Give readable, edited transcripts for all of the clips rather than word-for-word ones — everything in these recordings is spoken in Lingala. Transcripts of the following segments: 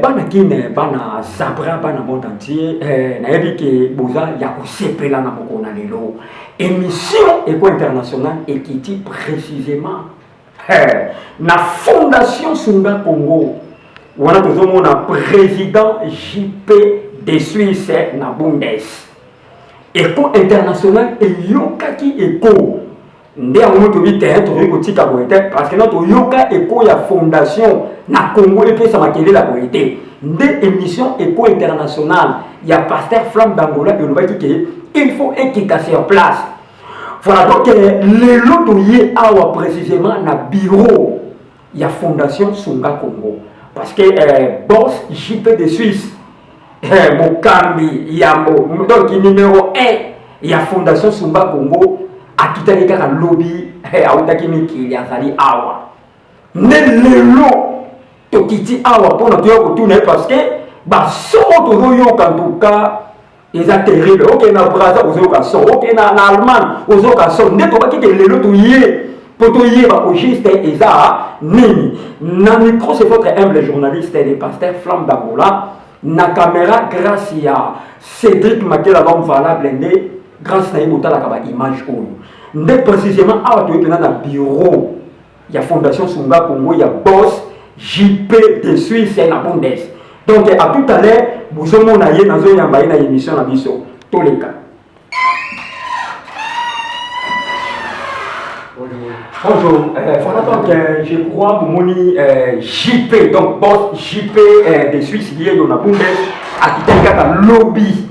Bana Kin, bana Zabra, bana monde entier, nayebi ke boza ya kosepela na mokolo na lelo. Émission Eco International ekiti précisément na Fondation Sunga Congo. Wana tozomona président JP de Suisse na Bundes. Eco International eyokaki eco nde yango tobi te, tokoki kotika boye te, parce que na toyoka eko ya fondation na Congo epesa makelele ya boye te. Nde émission Eco International ya pasteur Flamme d'Angola elobaki ke il faut ekita sur place. Voilà, donc lelo toye awa précisément na bureau ya Fondation Sunga Congo, parce que boss JP de Suisse, mokambi yambo, donc numéro 1 ya Fondation Sunga Congo, akitaki kaka lobi, autaki mikili, azali awa. Nde lelo tokiti awa mpona toya kotuna ye, parce que basomo tozoyoka ntuka eza terrible. Okende na Braza, ozoyoka son, okende na Allemagne, ozoyoka son. Nde tobaki ke lelo toye mpo toyeba au juste eza nini. Na micro, c'est votre humble journaliste, le pasteur Flamme d'Angola. Na caméra, grâce ya Cédric Makela, l'homme valable. Nde grâce na ye botalaka baimage oyo. Nde précisément awa toye mpena na bureau ya Fondation Sunga Congo ya boss JP de Suisse na Bundes. Donc à tout à l'heure, bozomona ye, nazoyamba ye na émission na biso. Toleka. Bonjour. Voilà, donc je crois bomoni JP, donc boss JP de Suisse, ye yo na Bundes, akitaki kaka lobi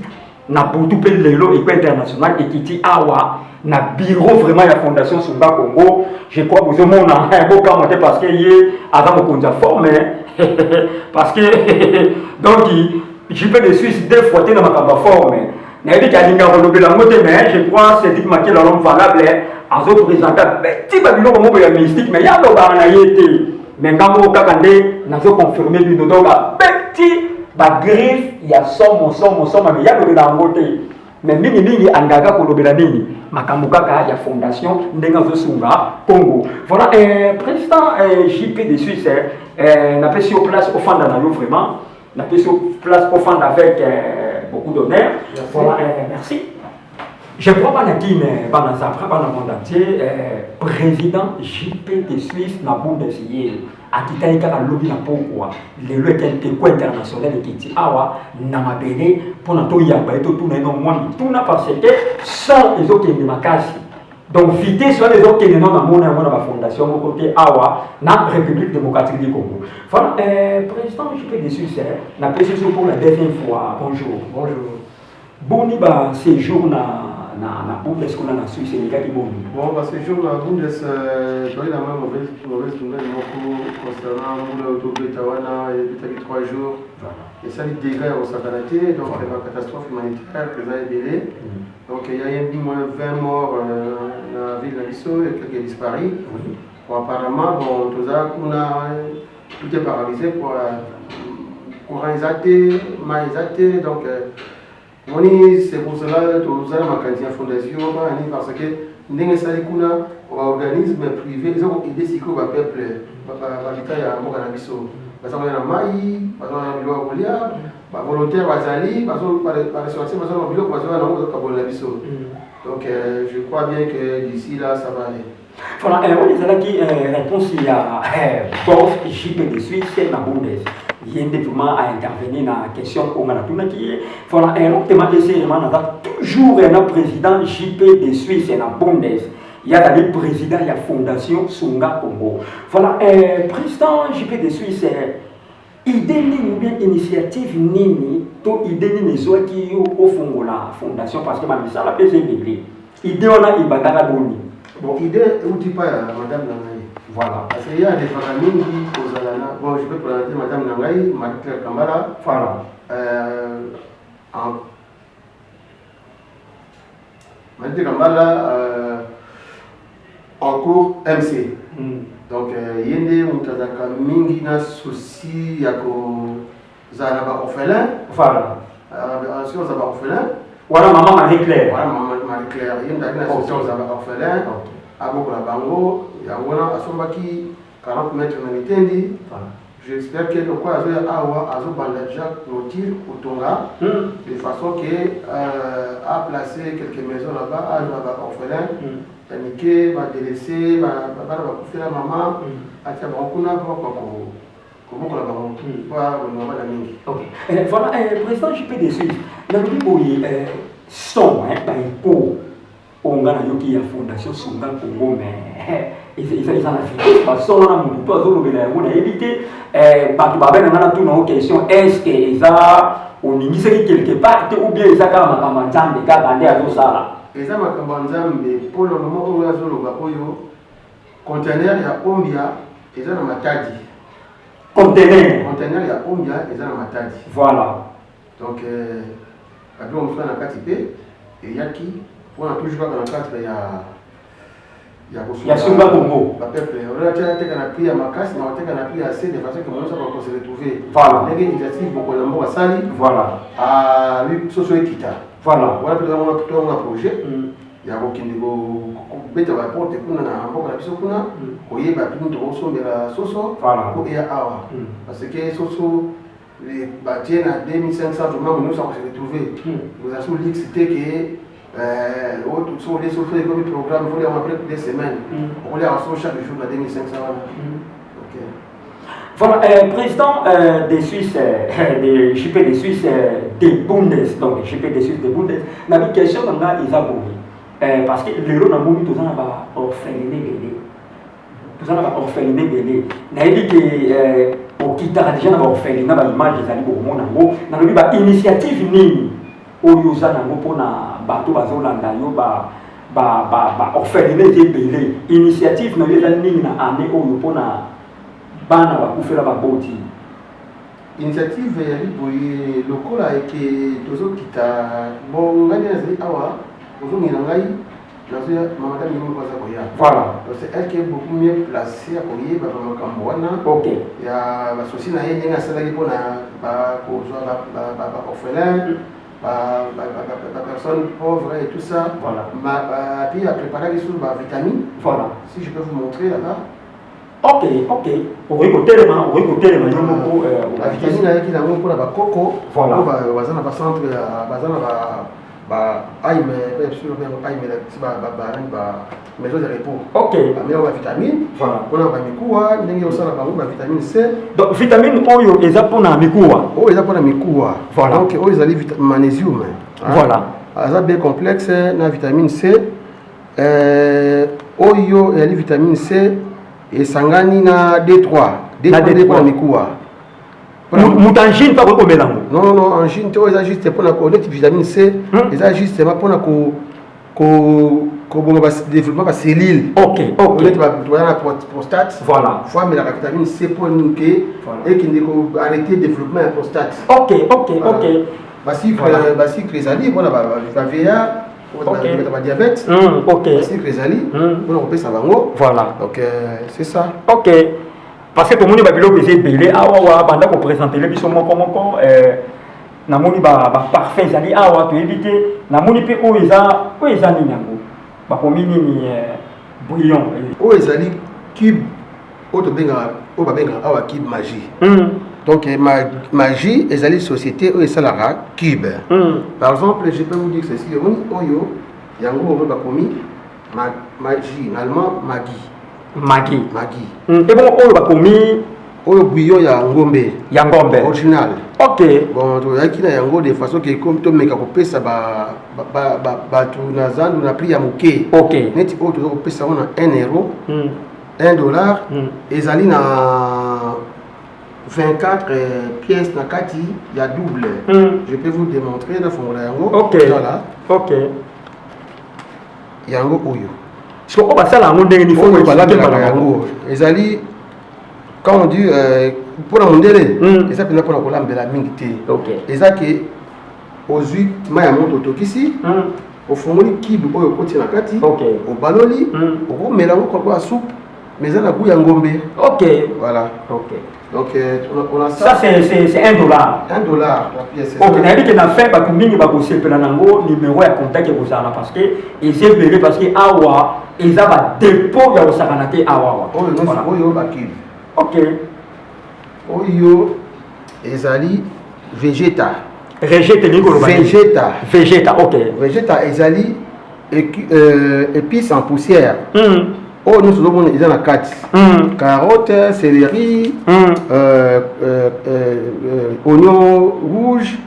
na butu, mpe lelo Eco International ekiti awa na bureau vraiment ya Fondation Sunga Congo. Je crois bozomona, bokamwa te, parce que ye aza mokonzi ya forme, parce que donc JP de Suisse deux fois te na makambo ya forme. Nayebi ke alingaka kolobela yango te, mais je crois Cédric Makela, l'homme valable, azoprésente beti babiloko moko ya mystique, mais ye alobaka na ye te. Mais ngambo kaka nde nazoconfirme bino, donc abeti bagriffe ya somo somo somo, mais ye alobela yango te. Mais mingimingi alingaka kolobela nini? Makambo kaka ya fondation, ndenge azosunga Congo. Voilà, président JP de Suisse, napesi yo place ofanda na yo. Vraiment, napesi yo place ofanda avec beaucoup d'honneur. Voilà, merci. Je crois bana Kin, bana Zapra, bana monde entier, président JP de Suisse na Bundes, ye akitaki kaka lobi na pokwa. Lelo Eco International ekiti awa na mabele mpona toyamba ye, totuna ye no mwa mituna, parce que son ezokende makasi. Donc vitesse wana ezokende no, namona yango na bafondation moko te awa na République démocratique du Congo. Voilà, président JP de Suisse, napesi so pour la deuxième fois, bonjour. Bonjour. Boni ba séjour na Bundes kuna na Suisse, elekaki boni? Bon, parce que jour na Bundes, toyei na mwa mauvaise nouvelle moko concernant mbula oyo tobeta wana, ebetaki 3 jours, esali dégâts ya kosakana te. Donc bacatastrophe humanitaire eza ebele. Donc il y a eu moins 20 morts na ville na biso et quelques disparus. Bon, apparemment, bon, toza kuna, tout est paralysé, quoi. Courant eza te, mai eza te. Donc moni, c'est pour cela toza na makanisi ya fondation bani, parce que ndenge esali kuna, baorganisme privé eza koaider sikoyo bapeuple, babita ya mboka na biso. Baza koya na mai, baza koya na biloko ya kolia, bavolontaire bazali, barestauration baza na biloko, bazoya nango, bazokabolela biso. Donc je crois bien que d'ici là, ça va aller. Voilà, oyo ezalaki réponse ya boss JP de Suisse na Bundes. Ye nde vraiment aintervenir na question oyo nga natunaki ye. Voilà, lotema eserema, naza toujours na président JP de Suisse na Bundes. Ye azali président ya Fondation Sunga Congo. Voilà, président JP de Suisse, idée nini ou bien initiative nini to idée nini ezwaki yo ofongola fondation? Parce que bamisala mpe eza ebele. Idée wana ebandaka boni? Bon, idée euti pa ya madame na ngai. Parce que ye alefaka mingi kozala na, bon, je peux présenter madame na ngai, Marie Claire Kambala. En Marie Claire Kambala, en cours MC. Donc ye nde moto azalaka mingi na souci ya kozala na baorphelin. Soki ozala baorphelin. Wana mama Marie Claire. Wana mama Marie Claire, ye moto azalaki na souci ya kozala baorphelin, abokola bango. Yango wana asombaki 40 mètre na Mitendi. J'espère que lokola azoya awa, azobanda déjà clôture, kotonga de façon que a placer quelques maisons là-bas, azwa baorphelin ya mike, badélaissé, bana bakufela mama, atia bango kuna mpo kobokola bango, mpo bolinga bana mingi. Ok. Voilà, président JP de Suisse, nalobi boye, son baeko oyo nga nayoki ya Fondation Sunga Congo, mais eza na vitesse. Basolo na motu to azolobela yango, nayebi te. Bato babe na nga na tuna o question: est ce que eza oningisaki quelque part te, ou bien eza kaka makambo ya Nzambe kaka nde azosala? Eza makambo ya Nzambe. Mpona mama oyo azoloba, oyo conteneur ya Ombia eza na Matadi. Conteneur? Conteneur ya Ombia eza na Matadi. Donc babiloko mosusu na kati mpe eyaki mpona toujours kaka na cadre ya ya Sunga Congo. Bapeuple oyo ateka na prix ya makasi na oteka na prix ya se, de façon que mono saka kose retrouver. Ndenge initiative bokola mboka asali, soso ekita. Wana mpe tozango na projet ya kokende kobeta baporte kuna na mboka na biso kuna, koyeba bino tokosombela soso po eya awa, parce que soso batie na 2500, vraiment mono saka se retrouver. Kozala so luxe te ke so olie soso ekomi programme, faut liaka après 2 semaines, okoliaka so chaque jour na 2500 wana. Ok. Voilà, président des Suisses, de JP des Suisses, des Bundes, donc JP des Suisses des Bundes, na bi question na nga eza boye. Parce que lelo namoni toza na baorpheline ebele, toza na baorpheline ebele. Nayebi ke okitaka déjà na baorpheline, na baimage ezali bokomona yango. Nalobi, bainitiative nini oyo oza nango mpona bato bazolanda yo, baorpheline eza ebele? Initiative na yo eza nini na année oyo mpona bana bakufela baboti? Initiative ezali boye: lokola eke tozokita, bon, ngai nde nazali awa, ozongela ngai, nazoya, madame ye moko aza koya. Donc c'est elle qui est beaucoup mieux placée ya koyeba bamakambo wana ya basosi na ye, ndenge asalaki mpona kozwa baorphelin, bapersonnes pauvres et tout ça. Puis apréparaki sur bavitamine. Si je peux vous montrer là-bas. Ok, okoki kotelema, okoki kotelema yo moko. Bavitamine ayaki nango mpona bakoko oyo baza na bacentre, baza na ba aime, aime banani, ba maison de repos. Bamela bavitamine mpona bamikuwa, ndenge osala bango bavitamine C. Donc vitamine oyo eza mpona mikuwa? Oyo eza mpona mikuwa. Donc oyo ezali magnésium. Aza B complexe na vitamine C. Oyo ezali vitamine C esangani na D3. Na D3 nde mpona mikuwa. Moto angine mpe akoki komela yango? Non, non, angine te. Oyo eza juste mpona neti vitamine C, eza justement mpona koboma développement bacellule. Neti bato baza na prostate, faut amelaka vitamine C mpo nini ke ekende koarrêter développement ya prostate. Basucre, basucre ezali mpona bavieillard, bato badiabète. Basucre ezali mpona kopesa bango. Donc c'est ça. Ok, parce que tomoni babiloko eza ebele awa wa banda koprésentele biso moko moko. Namoni baparfum ezali awa, toyebi te. Namoni mpe oyo eza, oyo eza nini yango? Bakomi nini? Bouillon. Oyo ezali cube oyo tobengaka, oyo babengaka awa cube Maggi. Donc Maggi ezali société oyo esalaka cube. Par exemple, je peux vous dire ceci: omoni oyo, yango oyo bakomi Maggi, na allemand Maggi. Maggi. Maggi. Ebongo oyo bakomi? Oyo bouillon ya ngombe. Ya ngombe. Original. Bon, toyaki na yango de façon ke tomeka kopesa bato na zandu na prix ya moke. Neti oyo toza kopesa yango na 1 euro, 1 dollar. Ezali na 24 pièces na kati ya double. Je peux vous démontrer na fongola yango. Voilà. Yango oyo. Siko oyo basala yango ndenge nini? Oyo balambelaka yango, ezali, quand on dit mpona mondele, eza mpenza mpona kolambela mingi te. Eza ke ozwi mai ya moto, otokisi, ofungoli cube oyo, okoti na kati, obaloli, okomela yango lokola soupe, mais eza na goût ya ngombe. Voilà. Donc on a ça. Ça, c'est 1 dollar? 1 dollar la pièce. Ok, nayebi ke na fin bato mingi bakosepela nango. Numéro ya contact ekozala, parce que eza ebele, parce que awa eza badépôt ya kosakana te awa. Oyo nyonso oyo bacube. Oyo ezali Vegeta. Vegeta elingi koloba nini? Vegeta. Vegeta, ok. Vegeta ezali épice en poussière. Oyo nyonso ozomona eza na kati. Carotte, céleri, oignon rouge,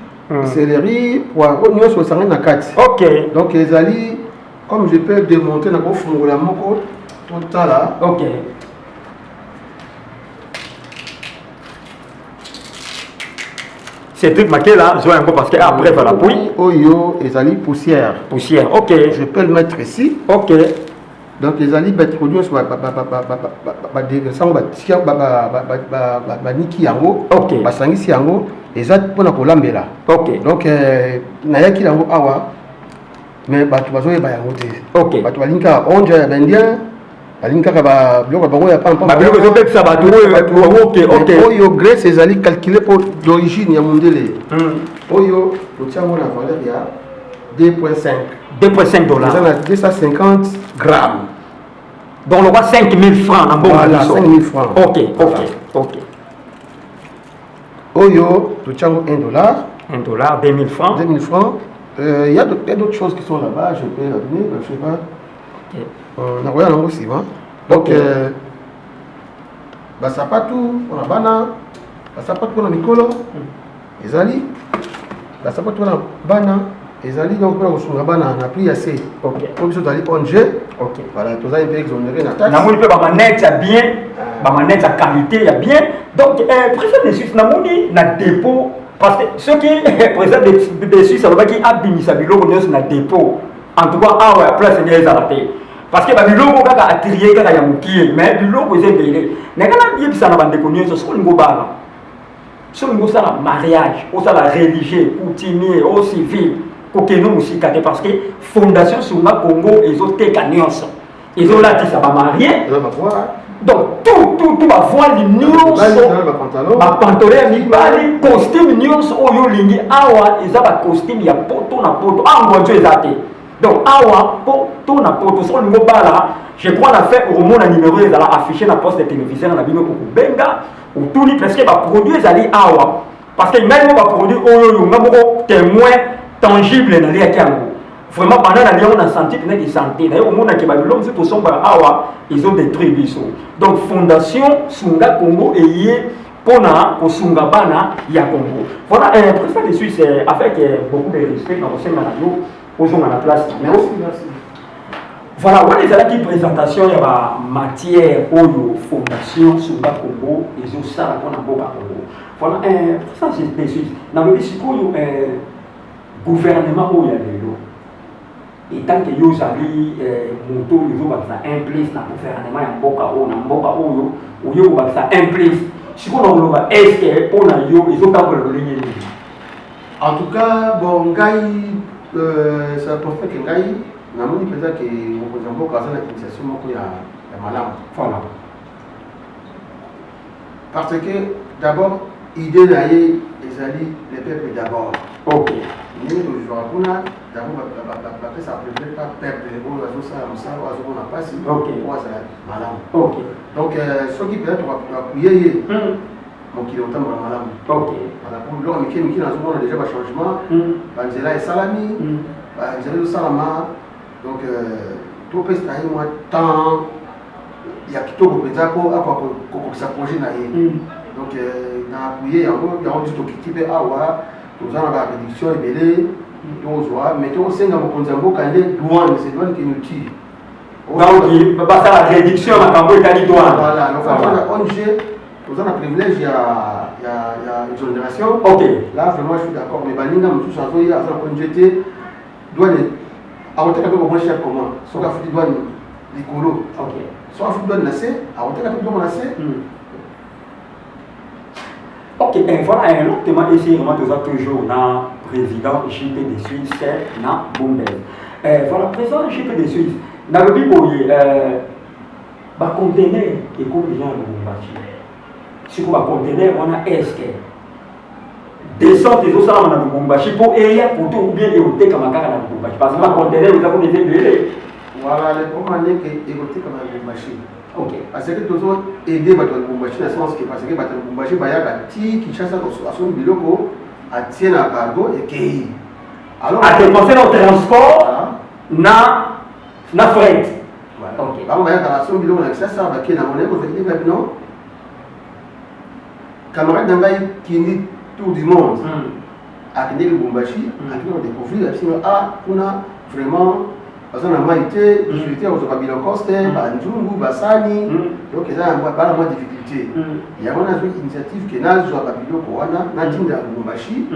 céleri, poireau, nyonso esangani na kati. Ok. Donc ezali, comme je peux démontrer, na kofungola moko totala. Ok. Cédric Makela, zwa yango parce que après va l'appui. Oyo ezali poussière. Poussière, ok. Je peux le mettre ici. Ok. Donc ezali ba produits nyonso badesango batia baniki yango. Ok. Basangisi yango eza mpona kolambela. Ok. Donc nayaki yango awa, mais bato bazoyeba yango te. Ok. Bato balingi kaka onja ya baindien, balingi kaka biloko bango ya pampa. Babiloko ezobebisa bato oyo. Ok. Oyo graisse ezali calculé mpo d'origine ya mondele. Oyo totia yango na valeur ya 2.5. 2.5 dollars. Eza na 250 grammes. Donc lokwa 5000 francs na mbongo. Voilà, 5000 francs. Ok. Voilà. Ok. Oyo totia yango 1 dollar. 1 dollar, 2000 francs. 2000 francs. Il y a d'autres choses qui sont là-bas, je peux amener, je sais pas. Ok. Nakoya nango nsima. Donc Ok. Basapatu mpona bana, basapatu mpona mikolo ezali, basapatu mpona bana ezali, donc mpona kosunga bana na prix ya se. Po biso tozali ONG. Ok. Voilà, tozali mpe exonéré na taxe. Namoni mpe bamanete ya bien, bamanete ya qualité ya bien. Donc président de Suisse, namoni na dépôt, parce que soki président de Suisse alobaki abimisa biloko nyonso na dépôt, en tout cas awa place nde ezala te, parce que babiloko kaka atrie kaka ya mokie, mais biloko eza ebele. Nanga nayebisa na bandeko nyonso, soki olingi obala, soki olingi osala mariage, osala religieux, coutumier o civil, kokende mosika te, parce que Fondation Sunga Congo ezoteka nyonso, ezolatisa bamarie. Eza bavoile. Donc tout, tout, tout, bavoile nyonso, bapantalon. Bapantalon ya mibali, costume nyonso oyo olingi awa eza bacostume ya poto na poto. Awa ngwanzo eza te. Donc awa poto na poto. Soki olingi obala, je crois na fin okomona numéro ezala affiché na poste téléviseur na bino, okobenga, otuni, parce que baproduit ezali awa. Parce que ngai mo baproduit oyo oyo nga moko témoin tangible, naliaki yango vraiment. Banda nalia yango, na santi mpenza santé naye komonake babiloko mosusu tosombaka awa ezodétruire biso. Donc Fondation Sunga Congo eye mpona kosunga bana ya Congo. Voilà, président de Suisse, avec beaucoup de respect, na kosenga na yo ozonga na place na yo. Merci, merci. Voilà, wana ezalaki présentation ya bamatière oyo Fondation Sunga Congo ezosala mpona mboka Congo. Voilà, président de Suisse, nalobi sikoyo gouvernement oyo ya lelo, etant que yo ozali moto oyo ozobakisa un plus na gouvernement ya mboka oyo, na mboka oyo oyo kobakisa un plus, sikoyo na koloba, est ce que mpona yo ezotambola lolenge nini? En tout cas, bon, ngai, c'est pour ça que ngai namoni mpenza ke mokonzi ya mboka aza na initiation moko ya malamu. Parce que d'abord idée na ye ezali le peuple d'abord. Ndenge tozwaka kuna, d'abord bapesaka privilège pa peuple oyo azosala mosala, oyo azomona mpasi, oyo azala malamu. Donc soki mpenza toapuye ye, mokili otambola malamu. Voilà, po biloko mike mike nazomona déjà bachangement. Banzela esalami, banzela ezosalama. Donc topesa ye mwa temps ya kitoko mpenza mpo akoka kokokisa projet na ye. Donc na apuye yango, yango biso tokiti mpe awa, toza na baréduction ebele tozwa, mais tokosenga mokonzi ya mboka nde douane, c'est douane qui nous tue. Donc basala réduction ya makambo etali douane. Voilà, donc aza na ONG, toza na privilège ya exonération. Là vraiment je suis d'accord, mais baninga mosusu azoya, aza na ONG te, douane akoteka biloko moins cher comment? Soki afuti douane likolo, soki afuti douane na se, akoteka mpe biloko na se. Ok, voilà, un autre thème ici, vraiment, toza toujours na président JP de Suisse na Bombay. Voilà, président JP de Suisse, nalobi boye, baconteneur ekomi déjà na Lubumbashi. Sikoyo baconteneur wana, est ce que descente ezosalama na Lubumbashi mpo eya koto, ou bien eotekama kaka na Lubumbashi? Parce que baconteneur eza kuna, eza ebele. Voilà, le problème est que ekotekama na Lubumbashi. Ok. Parce que tozo aider bato ya Lubumbashi na sens que, parce que bato ya Lubumbashi bayaka ti Kinshasa, asombi biloko, atie na cargo, ekei. Alors adépenser na transport na fret. Ok. Bango bayaka, basombi biloko na Kinshasa, bakei nango. Naye kozwa bino, camarade na ngai kindi tour du monde, akendeki Lubumbashi, akendeki kodécouvrir biso. Ah, kuna vraiment baza na mai te, difficulté ya kozwa babilokos te, banzungu, basani. Donc eza bana mwa difficulté. Yango nazwi initiative ke nazwa babiloko wana, natinda ya Lubumbashi.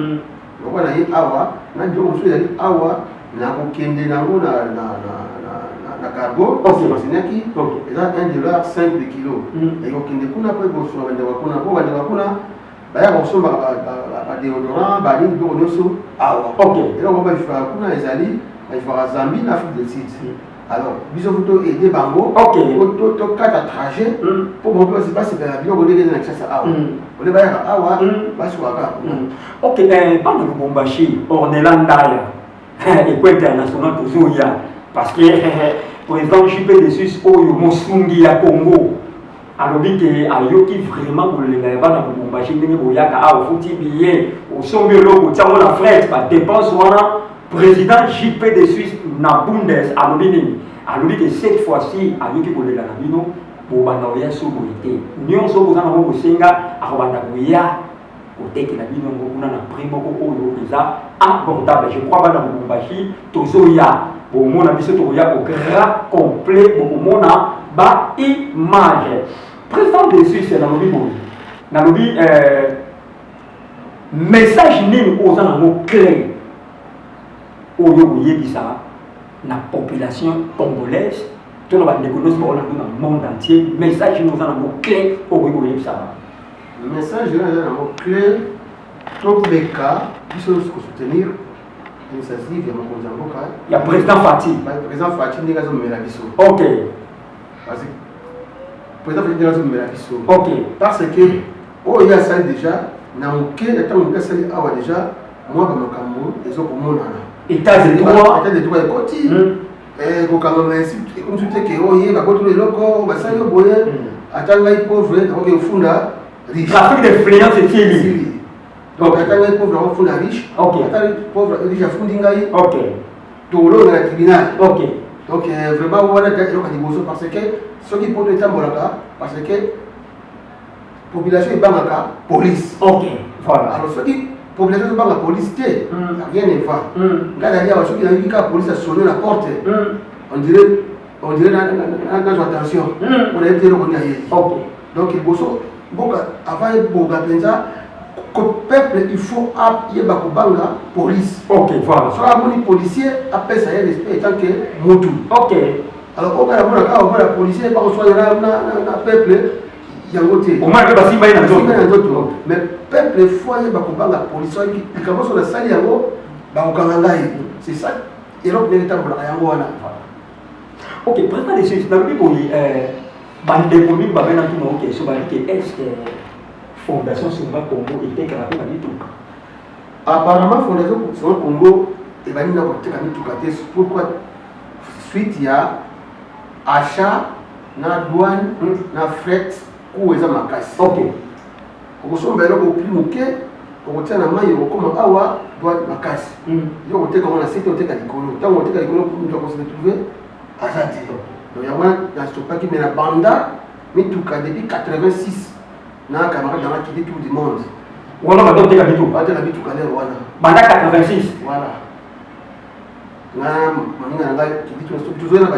Lokola na ye awa na biloko mosusu ezali awa, nakokende nango na cargo. Basenaki eza 1 dollar 5 de kilo. Ekokende kuna mpo ekosunga bandeko kuna, mpo bandeko kuna bayaka kosombaka badéodorant, banini, biloko nyonso awa. Eloko bavivaka kuna ezali, bavivaka Zambie na Afrique du Sud. Alors biso faut toaider bango, tokata trajet, mpo bango mpe basepela biloko ndenge eza na Kinshasa awa. Ole bayaka awa, basukaka kuna. Ok, bana Lubumbashi, Ornella Ndaya, Eko International, tozoya parce que président JP de Suisse oyo mosungi ya Congo alobi ke ayoki vraiment kolela ya bana Lubumbashi, ndenge boyaka awa, ofuti billet, osombi eloko, otiango na fret, badépense wana. Président JP de Suisse na Bundes alobi nini? Alobi ke cette fois-ci ayoki kolela na bino, bobanda koya so boye te. Nyonso boza nango kosenga, akobanda koya kotekela bino yango kuna na prix moko oyo eza abordable. Je crois bana Lubumbashi, tozoya, bomona biso tokoya au grand complet, bokomona baimage. Président de Suisse, nalobi boye, nalobi message nini oyo oza nango clair oyo koyebisa na population congolaise to na bandeko nyonso baolanda na monde entier? Message nini oza nango clé oyo okoki koyebisa bango? Message oyo eza nango clé, tobeka biso nyonso kosoutenir initiative ya mokonzi ya mboka. Ya président Fati. Président Fati, ndenge azomemela biso. Parce que président Fati, ndenge azomemela biso, parce que oyo ye asali déjà na moke, na ntango moke asali awa, déjà mwa bamakambo ezokomonana. État de droit. État de droit ekoti, kokangama ekomi te ke oye bakotolo eloko, basali yo boye. Ata ngai pauvre nakoki kofunda riche. Trafic d'influence esili. Donc ata ngai pauvre nakofunda riche, ata pauvre riche afundi ngai, tolonga na tribunal. Donc vraiment wana eloko ya liboso, parce que soki poto etambolaka, parce que population ebangaka police. Ok, voilà. Alors soki population ezobanga police te, rien ne va. Ngai nali awa, soki nayoki kaka police asonne na porte, on dirait nazwa attention, mpona yebi te eloko nini ayeli. Donc liboso mboka avant ebonga mpenza, peuple il faut ayeba kobanga police. Ok, voilà. Soki amoni policier, apesa ye respect étant que motu. Alors oyo kaka namona kaka omona policier bakoswana na peuple, yango te. Omona mpe basimba ye na nzoto. Na nzoto. Mais peuple faut ayeba kobanga police, oyebi likambo nyonso nasali yango, bakokanga ngai. C'est ça eloko ndenge etambolaka yango wana. Ok, président de Suisse, nalobi boye, bandeko mingi babena tuna o question, bayebi ke est ce que Fondation Sunga Congo etekaka mpe bamituka? Apparemment Fondation Sunga Congo ebandi na koteka mituka te. Pourquoi? Suite ya achat na douane na fret, coût eza makasi. Okosomba eloko prix moke, okotia na mai, okokoma awa, douane makasi. Yo koteka ngo na site, oteka likolo. Ntango oteka likolo, moto akose retrouve aza te. Donc yango wana nastopaki. Mais na banda mituka depuis 86 na camarade nanga kidi tour du monde. Wana banda oteka mituka? Bateka mituka lero wana. Banda 86? Voilà, nga moninga na ngai kidi, tozoya na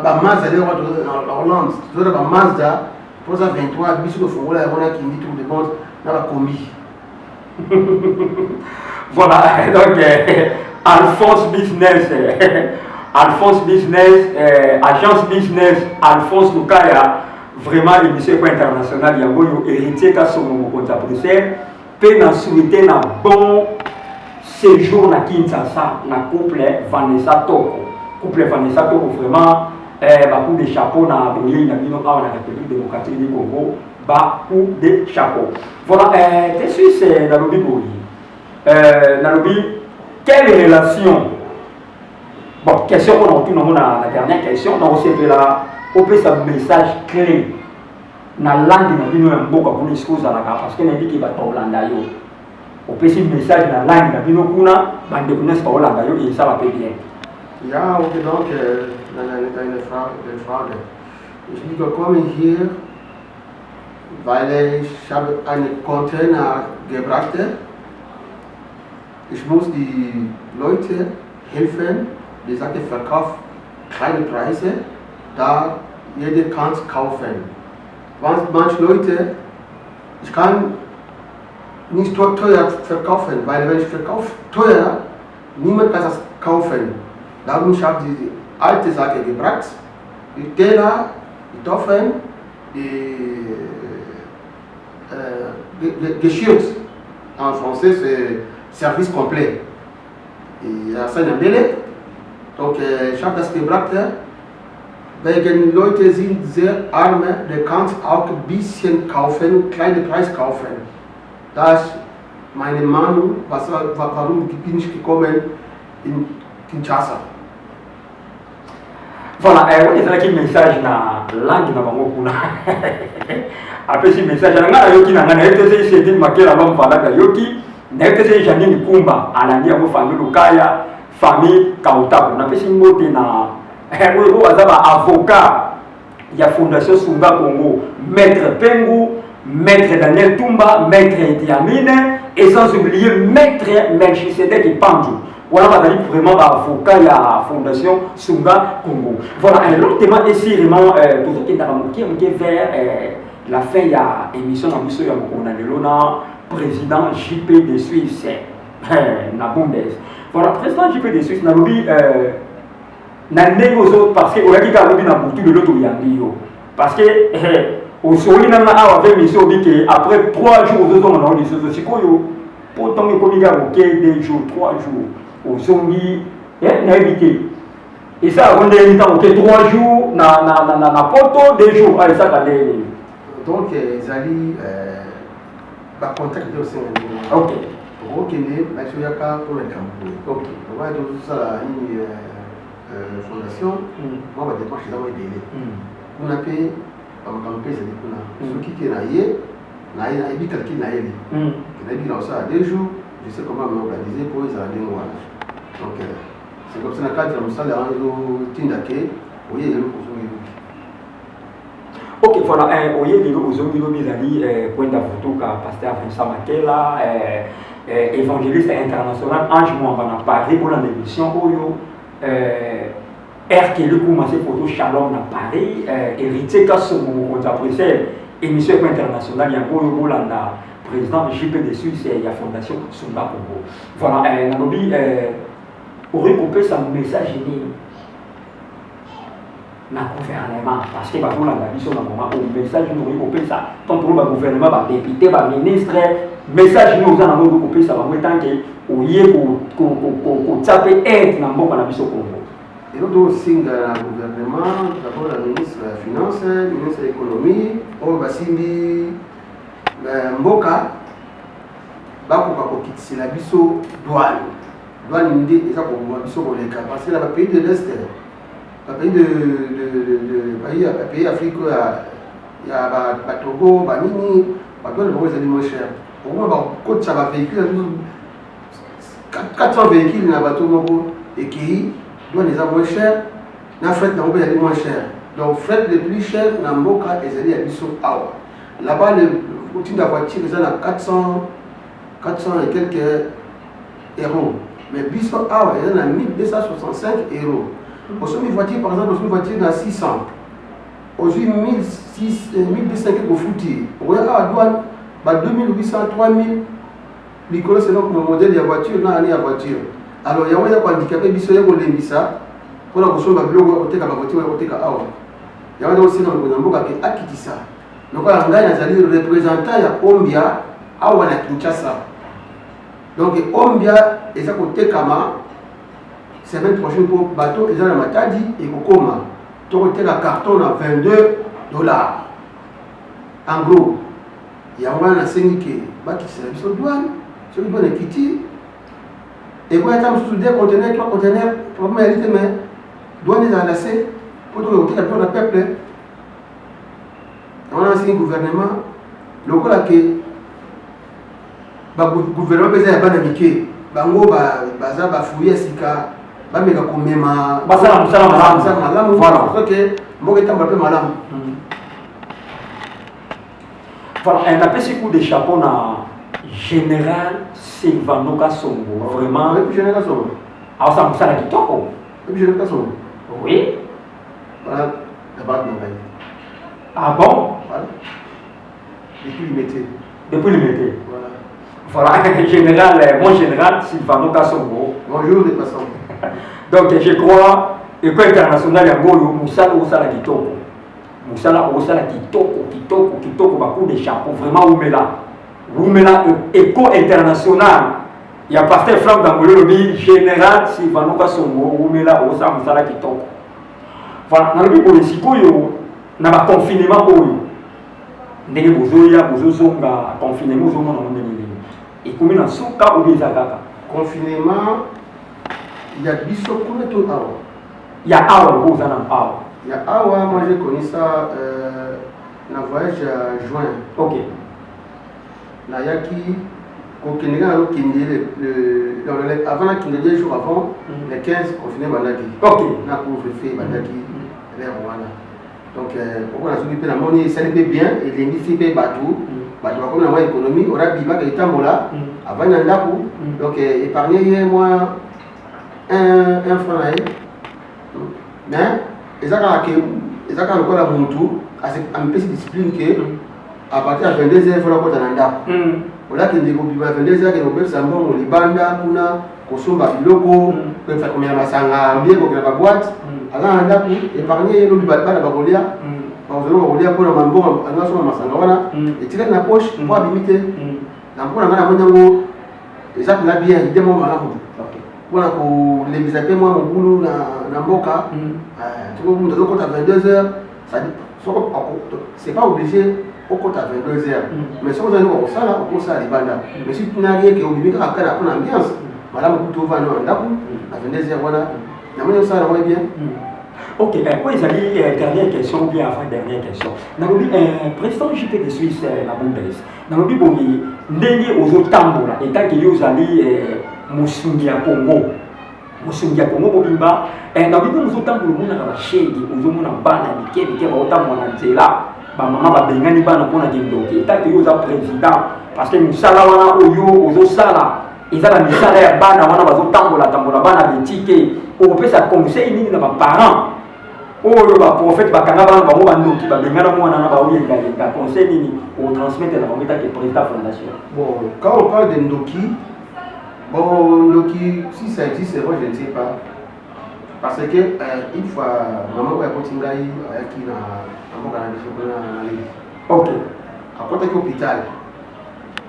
bamazda lero na Hollande, tozoya na bamazda 323. Biso tofongola yango na kindi tour du monde na bakombi. Voilà, donc Alphonse Business, Alphonse Business, Agence Business, Alphonse Lukaya, vraiment émission Eko International yango oyo, héritier Kasongo, mokonzi ya Bruxelles, mpe na souhaité na bon séjour na Kinshasa na couple Vanessa Toko. Couple Vanessa Toko, vraiment ba coup de chapeau na boyei na bino awa na République démocratique du Congo, ba coup de chapeau. Voilà, te Suisse, nalobi boye, nalobi quelle relation Bon, question mpona kotuna yango na dernière question, nakosepela opesa message clé na langue na bino ya mboka kuna esika ozalaka, parce que nayebi ke bato bakolanda yo. Opesi message na langue na bino kuna, bandeko nyonso bakolanda yo, esala mpe bien. Ja, okay, danke. Deine Frage. Ich bin gekommen hier, weil ich habe einen Container gebracht. Ich muss die Leute helfen, die Sache verkauft kleine Preise, da jeder kann kaufen. Manche Leute, ich kann nicht teuer verkaufen, weil wenn ich verkaufe teuer, niemand kann das kaufen. Darum ich habe die alte Sache gebracht, die Teller, die Toffen, die Geschirr. En français, c'est service complet. Et à. Donc, ich habe das gebracht. Wegen Leute sind sehr arme, der kann auch ein bisschen kaufen, kleine Preis kaufen. Das ist meine Meinung, warum bin ich gekommen in Kinshasa. Voilà, oyo ezalaki message na langue na bango kuna. Apesi message na ngai, nayoki na ngai, nayebi te soki Cédric Makela bamvalaka yoki, nayebi te soki Janine Kumba alandi yango, famille Lukaya, famille Kautako. Napesi mbote na oyo oyo aza baavocat ya Fondation Sunga Congo, maître Pengu, maître Daniel Tumba, maître Etiamine et sans oublier maître Melchisedek Panju. Wana bazali vraiment baavocat ya Fondation Sunga Congo. Voilà, lentement et sûrement tozokendaka moke moke vers la fin ya émission na biso ya mokolo na lelo na président JP de Suisse na Bundes. Voilà, président JP de Suisse, nalobi na ndenge ozo, parce que oyaki kaka lobi na butu, lelo toyambi yo, parce que osoli nanga awa ve mission, obi ke après 3 jours ozozonga na yo lisusu. Sikoyo mpo ntongo ekomi kaka moke, 2 jours, 3 jours ozongi, nayebi te esalaka ndenge ntango ke 3 jours na poto, 2 jours esaka ndenge nini? Donc ezali bacontact nde osenga ndenge okokende biso yaka mpona likambo boye. Okoya, tozosala nini, fondation, mwa badémarche eza mwa ebele kuna mpe bamakambo mpe ezali kuna. Soki ke na ye nayebi calcul na ye, nayebi na kosala 2 jours, je sais comment m'organiser mpo ezala ndenge wana. Donc c'est comme ça, na cadre ya mosala yango ezotinda ke oye lelo, ozongi lobi. Ok, voilà, oye lelo, ozongi lobi. Ezali Kwenda Vutuka, pasteur Vincent Makela, évangéliste international, Ange Mwamba na Paris, bolanda émission oyo, RK Kumase photo Shalom na Paris, Héritier Kasongo mokonzi ya Bruxelles. Émission eko international yango oyo, bolanda président JP de Suisse ya Fondation Sunga Congo. Voilà, nalobi okoki kopesa message nini na gouvernement? Parce que bazolanda biso na moment oyo. Message nini okoki kopesa tant tolo bagouvernement, badéputé, baministre? Message nini oza nango okoki kopesa bango etanke oye kotia mpe aide na mboka na biso Congo? Eloko tokosenga na gouvernement, d'abord na ministre ya finance, ministre ya économie, oyo basimbi mboka, bakoka kokitisela biso douane. Douane nde eza koboma biso koleka, parce que na bapays de l'Est, bapays de pays, bapays Afrique oyo ya baTogo, banini, badouane bango ezali moins cher. Okoma bakotisa bavéhicule, 400 véhicule na bato moko ekei, douane eza moins cher, na fret nango mpe ezali moins cher. Donc fret le plus cher na mboka ezali ya biso awa. Là-bas, otinda voiture eza na 400, 400 et quelques euros, mais biso awa eza na 1265 euros. Osombi voiture, par exemple osombi voiture na 600, ozwi 1200 quelque, ofuti, okoya awa douane ba 2800, 3000 likolo, selon modèle ya voiture na année ya voiture. Alors yango eza kohandicaper biso, ya kolembisa mpona kosomba biloko ya koteka, bavoiture ya koteka awa. Yango eza kosenga mokonzi ya mboka ke akitisa. Lokola ngai nazali représentant ya Ombia awa na Kinshasa, donc Ombia eza kotekama semaine prochaine mpo bato eza na Matadi ekokoma, tokoteka carton na 22 dollars en gros. Yango wana nasengi ke bakitisela biso douane. Soki douane ekiti, Ekoya ata mosusu deux conteneurs, trois conteneurs, problème ezali te, mais douane ezala na se mpo tokoki koteka biloko na peuple. Yango wana nasengi gouvernement, lokola ke bagouvernement mpe eza ya bana mike, bango baza bafui ya sika, bameka komema basala mosala malamu. Mosala malamu. Soki mboka etambola mpe malamu. Voilà, napesi coup de chapeau na général Silvano Kasongo, vraiment. Oyebi général Kasongo? Aosala mosala kitoko. Oyebi général Kasongo? Oui. Voilà, camarade na ngai. Ah bon? Voilà, depuis Limete. Depuis Limete. Voilà. Voilà, général, mon général Silvano Kasongo. Bonjour de passant. Donc je crois école internationale yango oyo, mosala osala kitoko, mosala osala kitoko, kitoko, kitoko, bacoup de chapeau vraiment. Umela, umela, éco international ya pasteur Frank Dangolo elobi général Silvano Kasongo, umela, osala mosala kitoko. Voilà, nalobi boye, sikoyo na baconfinement oyo, ndenge bozoya bozozonga, confinement ozomona ngo ndenge nini? Ekomi na suka obi eza kaka? Confinement ya biso kuna to awa? Ya awa, loko oza na awa. Ya awa, moi j'ai connu ça na voyage ya juin. Nayaki kokende kaka, nazokende avant nakende, 2 jours avant, le 15, confiné bandaki. Na couvre-feu bandaki l'heure wana. Donc oko nazoki mpe namoni esali mpe bien, elembisi mpe bato. Bato bakomi na mwa économie, ora bimaka etambola, avandi na ndako, donc épargne ye mwa un franc na ye. Mais eza kaka ke eza kaka lokola motu amipesi discipline ke à partir ya 22 heures fona kota na ndako. Olakende kobima 22 heures, akende kobebisa mbongo libanda kuna, kosomba biloko, komela masanga, mbie, kokenda baboîte. Aza na ndako, épargne ye, lobi bana bakolia, bakozala bakolia mpona mambongo anga asomba masanga wana etikali na poche mpo abimi te. Na mpona ngai namoni yango eza mpenza bien, idée moko malamu mpona kolembisa mpe mwa mobulu na mboka. Soki moto azokota 22 heures, soko c'est pas obligé okota 22 heures, mais soki ozali kosala, okosala libanda. Mais si tunari eke obimi kaka kaka mpona ambiance, malamu kutu ovanda na ndako na 22 heures wana. Namoni osala yango bien. Ok, oyo ezali dernière question ou bien avant dernière question. Nalobi, président JP de Suisse na Bundes, nalobi boye, ndenge ozotambola etanke yo ozali mosungi ya Congo, mosungi ya Congo mobimba, nalobi ndenge ozotambola, omonaka bashege, ozomona bana mike mike baotambola na nzela, bamama babengani bana mpona kindoki. Etanke yo oza président, parce que mosala wana oyo ozosala eza na misala ya bana wana bazotambola tambola, bana betike, okopesa conseil nini na baparent oyo baprophète bakanga bana bango bandoki, babengana mwana na baoyengayenga? Conseil nini otransmettre na bango etake président fondation? Bon, quand on parle de ndoki, bon, ndoki, si ça existe, moi je ne sais pas, parce que une fois mama oyo akoti ngai ayaki na mboka na biso kuna na Levi. Akotaki hôpital,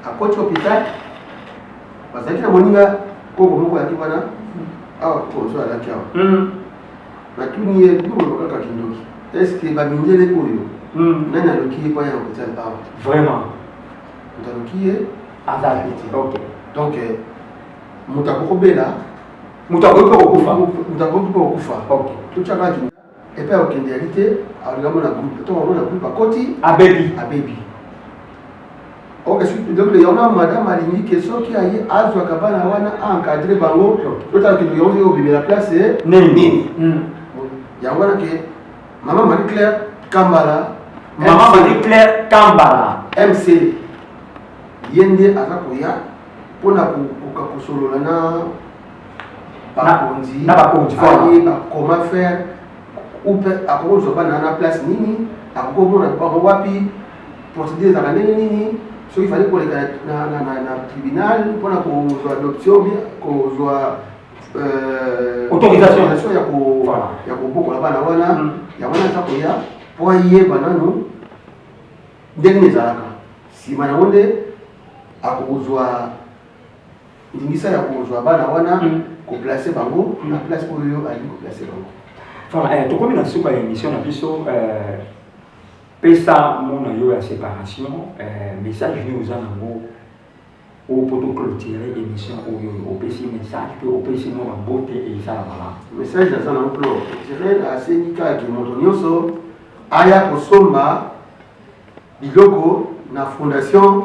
akoti hôpital, bazalaki na moninga koko moko ayaki wana awa, kozo azalaki awa. Natuni ye, bino kaka kindoki, est ce que bamindele oyo, nani aloki ye po aya hôpital awa? Moto aloki ye azali te. Donc moto akokobela. Moto akoki mpe kokufa. Moto akoki mpe kokufa. Totyaka epai akokende yali te, alinga mona groupe, ntongo amona groupe akoti. Abebi. Abebi. Ok, donc yango madame alingi ke soki aye azwaka bana wana, aencadre bango, totala kindoki yango soki obimela place. Nini? Yango wana ke mama Marie Claire Kambala. Mama Marie Claire Kambala. MC, ye nde aza koya mpona kokoka kosolola na bakonzi. Na bakonzi, voilà. Ayeba comment faire ou mpe akoki kozwa bana na place nini, akoki komona bango wapi, procédure ezalaka ndenge nini, soki fali koleka na tribunal mpona kozwa adoption, bien kozwa Autorisation. Autorisation ya kobokola bana wana. Yango wana aza koya mpo ayeba nanu ndenge nini ezalaka. Nsima yango nde akozwa ndingisa ya kozwa bana wana, koplace bango na place oyo alingi koplace bango. Voilà, tokomi na suka ya émission na biso. Pesa mona yo ya séparation, message nini oza nango? Oyo mpo toclôturer émission oyo, opesi message mpe opesi mwa bambote, ezala malamu. Message naza na mplo clôturer, asengi kaka moto nyonso aya kosomba biloko na Fondation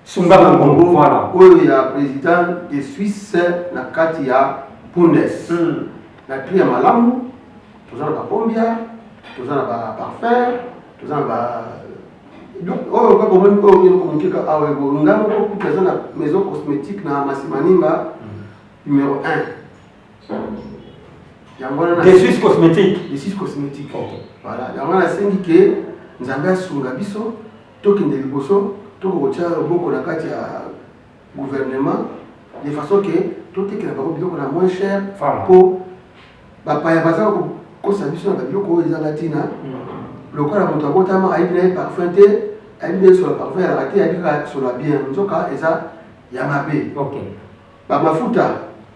Sunga Congo, voilà, oyo ya président de Suisse na kati ya Bundes, na prix ya malamu. Toza na bapombia, toza na baparfum, toza na ba oyo kaka omoni oyo eloko moke ka awa. Nga moko kutu aza na maison cosmétique na Masimanimba numéro 1, yango wana. De Suisse Cosmétique. De Suisse Cosmétique, voilà. Yango wana nasengi ke Nzambe asunga biso, tokende liboso, tokokotia loboko na kati ya gouvernement de façon ke totekela bango biloko na moins cher, mpo bapaya baza kokosa biso na babiloko oyo ezanga ntina. Lokola moto abotama ayebi na ye parfum te, ayebi na ye solo parfum ezalaka te, ayebi kaka solo bien, nzoka eza ya mabe. Bamafuta,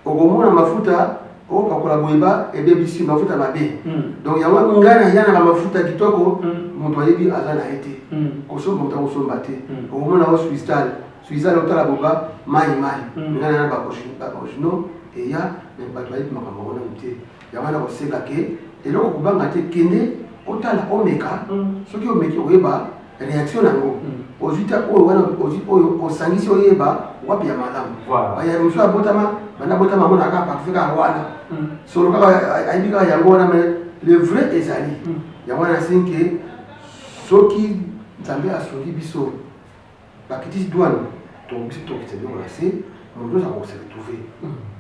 okomona mafuta okopakola boye, ba ebebisi, mafuta mabe. Donc yango ngai na ya na bamafuta kitoko. Moto ayebi aza na ye te kosomba, moto akosomba te. Okomona o Swissal, Swissal, otala boba mai mai. Ngai na baoriginaux eya, mais bato bayebi makambo yango nanu te. Yango wana koseka ke eloko kobanga te, kende otala, omeka. Soki omeki, oyeba réaction nango. Ozwi ta oyo wana, ozwi oyo osangisi, oyeba wapi ya malamu. Baya mosusu abotama, banda botama amonaka kaka parfum kaka wana, solo kaka ayebi kaka yango wana, mais le vrai ezali yango wana. Nasengi ke soki Nzambe asungi biso, bakitisi douane, biso tokitisa biloko na se, moto nyonso akokose retrouver.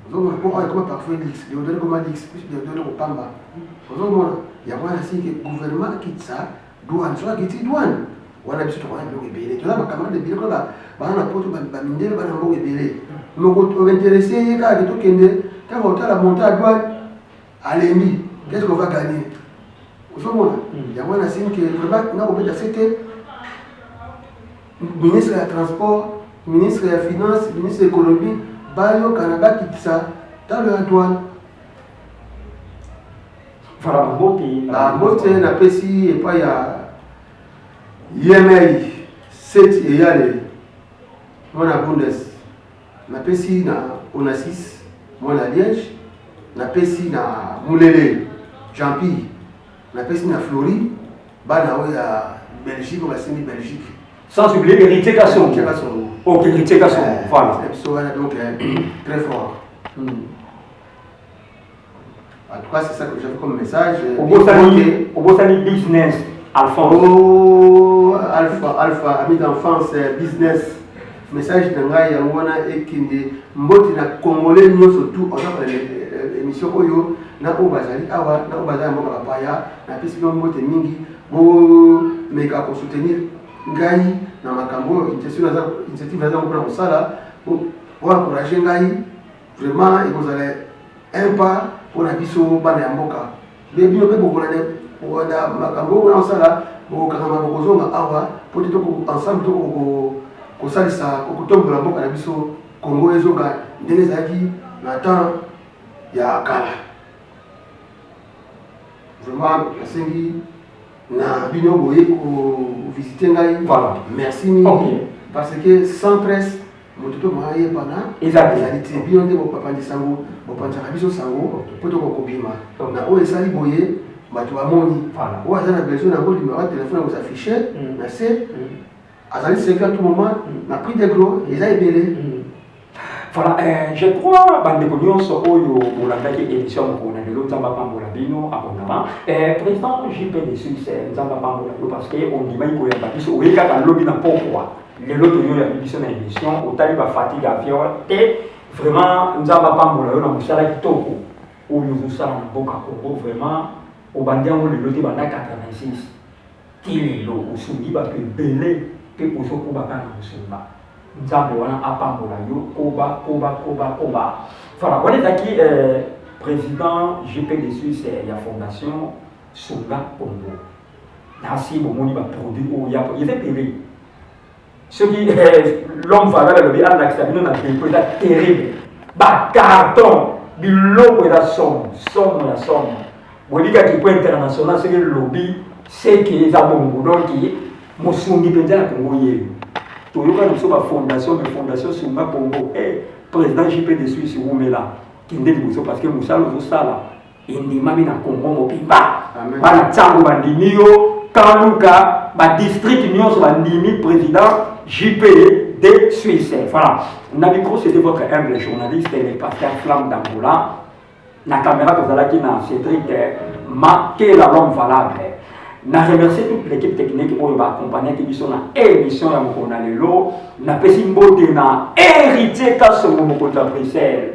Ozomona, mpo awa ekoma parfum luxe, déodorant ekoma luxe, plus déodorant kopamba. Ozomona, yango wana nasengi ke gouvernement akitisa douane. Soki akitisi douane wana, biso tokoya biloko ebele. Toza bacamarade ebele kuna, bana na Poto, bamindele, bana mboka ebele. Moko ointéresser ye kaka ke tokende, ntango otala montant ya douane, alembi. Qu'est-ce qu'on va gagner? Ozomona, yango wana nasengi ke vraiment nakobeta se te, ministre ya Transport, ministre ya Finance, ministre ya Économie, bayokana, bakitisa talo ya douane. Voilà, bambote. Bambote napesi epai ya Yemei Seti Eyale, mwana Bundes. Napesi na Onasis, mwana Liège. Napesi na Mulele Jean-Pierre. Napesi na Flori, bana oyo ya Belgique, oyo basimbi Belgique. Sans oublier Héritier Kassongo. Héritier Kassongo. Ok, Héritier Kassongo, voilà. Biso wana donc très fort. En tout cas, c'est ça que j'avais comme message. Obosani, obosani business Alphonse. Oh, Alpha, Alpha, ami d'enfance, business. Message na ngai yango wana ekende. Mbote na Congolais nyonso tout oza émission oyo, na oyo bazali awa, na oyo bazali na mboka bapaya. Napesi bino mbote mingi. Bomeka kosoutenir ngai na makambo oyo, initiative naza mpona kosala. Boencourager ngai vraiment, ekozala un pas mpona biso bana ya mboka. Mpe bino mpe bokolanda makambo oyo na kosala, bokokangama, bokozonga awa po te ensemble toko kosalisa kotombola mboka na biso Congo, ezonga ndenge ezalaki na temps ya kala. Vraiment nasengi na bino boye kovisiter ngai. Merci mingi, parce que sans presse moto to mayebana ezali te. Bino nde bopapanzi sango, bopanzaka biso sango mpo tokokobima na oyo esali boye, bato bamoni. Oyo aza na besoin nango, numéro ya telefone ekozafficher na se, azali servi à tout moment na prix de gros, eza ebele. Voilà, je crois bandeko nyonso oyo bolandaki émission mokolo na lelo, Nzambe apambola bino abondama. Président JP de Suisse, Nzambe apambola yo parce que ondimaki koyamba biso. Oye kaka lobi na pokwa, lelo toyoyambi biso na émission, otali bafatigue avion te. Vraiment Nzambe apambola yo na mosala kitoko oyo ozosala na mboka Congo. Vraiment obandi yango lelo te, banda 86 ti lelo osungi bato ebele mpe ozokoba kaka na kosunga. Nzambe wana apambola yo, koba, koba, koba, koba. Voilà, wana ezalaki président JP de Suisse ya Fondation Sunga Congo. Nasi bomoni baproduit oyo ya eza ebele. Soki l'homme valable alobi alakisa bino na dépôt, eza terrible, bacarton, biloko eza somo, somo ya somo. Boyebi kaka po international, soki elobi seke eza bongo. Donc mosungi mpenza ya Kongo yeyo. Toyoka na biso bafondation, mais Fondation Sunga Congo, président JP de Suisse, wumela, kende liboso, parce que mosala ozosala endimami na Congo mobimba. Bana ntango bandimi yo, kaluka badistrict nyonso bandimi président JP de Suisse. Voilà, na micro, c'était votre humble journaliste, le pasteur Flamme d'Angola. Na caméra, tozalaki na Cédric Makela, l'homme valable. Na remercier toute l'équipe technique oyo baaccompagnaki biso na émission ya mokolo na lelo. Napesi mbote na Héritier Kasongo, mokonzi ya Bruxelles.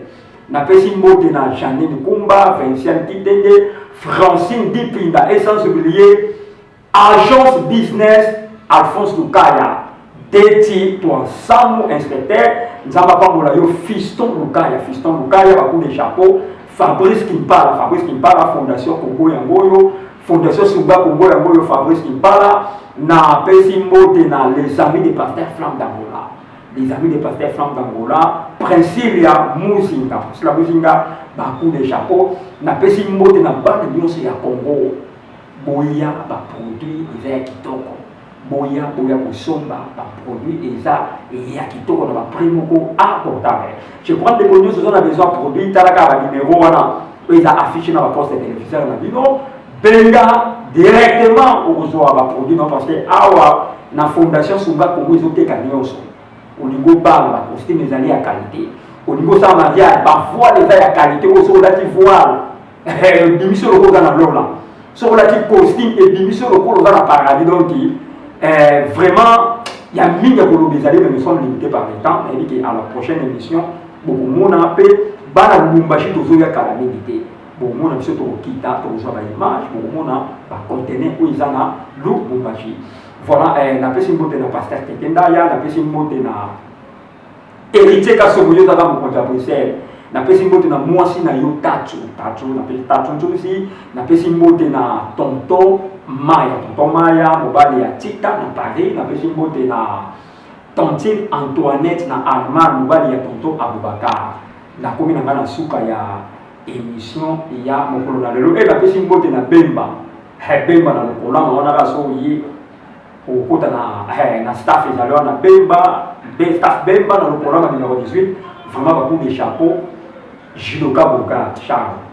Napesi mbote na Janine Kumba, Vinciane Kitenge, Francine Dipinda, et sans oublier Agence Business, Alphonse Lukaya, Deti Twansamu, inspecteur. Nzambe apambola yo. Fiston Lukaya, Fiston Lukaya, bacoup de chapeau. Fabrice Kimpala, Fabrice Kimpala, Fondation Congo yango oyo, Fondation Sunga Congo yango oyo, Fabrice Kimpala. Napesi mbote na les amis de pasteur Flamme d'Angola, les amis de pasteur Flamme d'Angola, Princilia Muzinga, Priscilla Muzinga, bacoup de chapeau. Napesi mbote na bana nyonso ya Congo. Boya, baproduit eza ya kitoko. Boya, boya kosomba, baproduit eza ya kitoko na baprix moko abordable. Je crois, ndeko nyonso oza na besoin produit, tala kaka banimero wana oyo eza affiché na baposte téléviseur na bino, benga directement, okozwa baproduit. Non, parce que awa na Fondation Sunga Congo ezoteka nyonso. Olingi obala, bacostume ezali ya qualité. Olingi osala mariage, bavoile eza ya qualité. Oyo soki olati voile, ebimisi lokola oza na lola. Soki olati costume, ebimisi lokola oza na paradis. Donc vraiment, ya mingi ya koloba ezali, mais nous sommes limités par le temps. Nayebi ke à la prochaine émission bokomona mpe bana Lubumbashi. Tozoya kala mingi te, bokomona biso tokokita, tokozwa baimage, bokomona baconteneur oyo eza na Lubumbashi. Voilà, napesi mbote na pasteur Tete Ndaya, napesi mbote na Héritier Kasongo, yo ezaka mokonzi ya Bruxelles. Napesi mbote na mwasi na yo Tatu, Tatu, napesi Tatu Nzuzi. Napesi mbote na tonton Maya, tonton Maya, mobali ya Tita na Paris. Napesi mbote na tantine Antoinette na Allemagne, mobali ya tonton Abubakar. Nakomi na ngai na suka ya émission ya mokolo na lelo. E napesi mbote na Bemba, Bemba na lokolama wana kaka. So oye okota na staff ezali wana, Bemba, staff Bemba na lokolama numéro 18. Vraiment, bacoup de chapeau. Judoka Boka Charles.